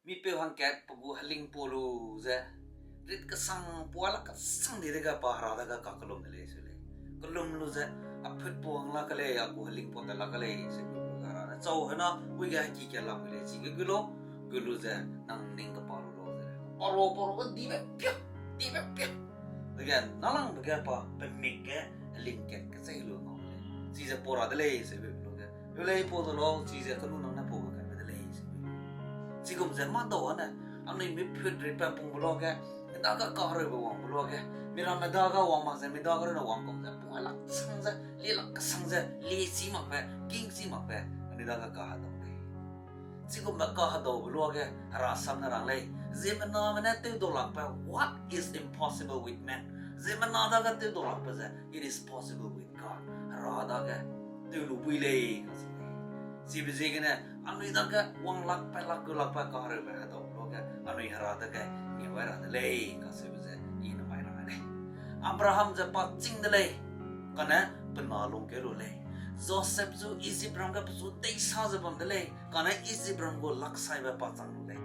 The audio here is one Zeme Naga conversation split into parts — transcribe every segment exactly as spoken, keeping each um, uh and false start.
Mipeu hangkat pe gu helingpua lu ze, rit kesang puâ la kesang di dege pa Hera dage kakellum de lei seu lei. Kellum lu ze, a phutpua hang la ke lei, a gu helingpua ta la ke lei, ze gu lu ze Hera ne chau hena, ui ge heki kat lamui lei, chige gu lau, gu lu ze, nang ning kepa lu lau ze lei. Paro, paro, dibe pia, dibe pia. Dege, nalangbe ge pa, pe mik ge, heling kat kechei lu ngau lei. Chize pau ra de lei, seube lu ge. Lu lei pau de lau, chize kenu nang ne pau ge kaibe de lei, seube. Chigum ze mâ dau ane, anui mi phut rit pa pungbe luage, mi dage kahereube wangbe luage, mi ramme dage wang mak ze, mi dage rune wang kum ze, pung lak sang ze, lie lak kesang ze, lie chi makbe, king chi makbe, anui dage kahedau lei. Chigumbe kahedaube luage, Hera sam ne rang lei, ziemmename ne tewdau lakbe, what is impossible with man? Ziemmena dage tewdau lakbe ze, it is possible with God. Hera dage tew lu bui lei, kacheu lei. Chibe ziegene, anui dage wang lakbe, lak gu lakbe, kahereube hedau luage, anui Hera dage ngeu ai ra de lei, kacheube ze, i namai rang lei. Abraham ze pa chîng de lei, kane pe na lungkeu lu lei. Joseph zu Ijipram ge pechu deisa ze bam de lei, kane Ijipram gu laksaibe pa chang lu lei.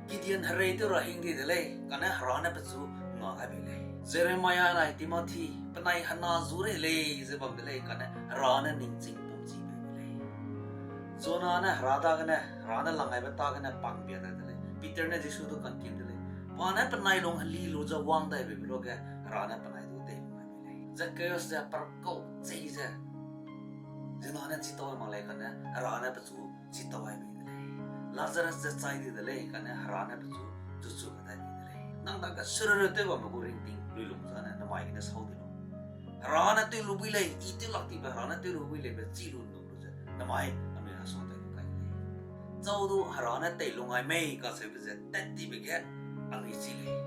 Gideon herei tew ra hing di de lei, kane Hera ne pechu nga gai bei lei. Jeremiah nai Timothy, penai hena zu rei lei ze bam de lei, kane Hera ne ningching pumchi bei de lei. Jonah ne Hera dagene, Hera ne lang gaibe tâ gene pangbia dai de lei. Peter ne Jisu du kangkim de lei. Pa ne penai lung heli lu ze wang dai beibe luage, Hera ne penai du tei lu gai bei lei. Zacchaeus ze perkau chei ze, ziemmena ne chitau mak lei kane, Hera ne pechu chitau gai bei de lei. Lazarus ze chai di de lei, kane Hera ne pechu chuchu ge dai bei de lei. Nang dage serere tew bamme gu ringting luilung zane, namai gene sau di lau. Hera ne tew lu bui lei, i tew lak tibe Hera ne tew lu bui leibe chi lu ’nnum lu ze, namai anui hesua tew lu kai de lei. Chau du Hera ne tei lung gai mei kacheube ze tat tibe ge anui chi lei.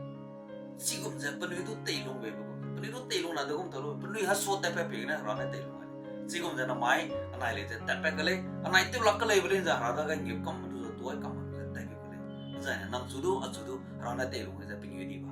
Chigum ze penui du tei lung beibe gum, penui du tei lung na de gum ta lu, penui hesua tatpat pei gene Hera ne tei lung gai lei. Chigum ze namai anai lei ze tatpat ke lei, anai tew lak ke leibe lei ze Hera dage ngeu kam du ze tuai kam ze tat ke lei. Zaine nang chu du, achu du Hera ne tei lung ze pengeu di ba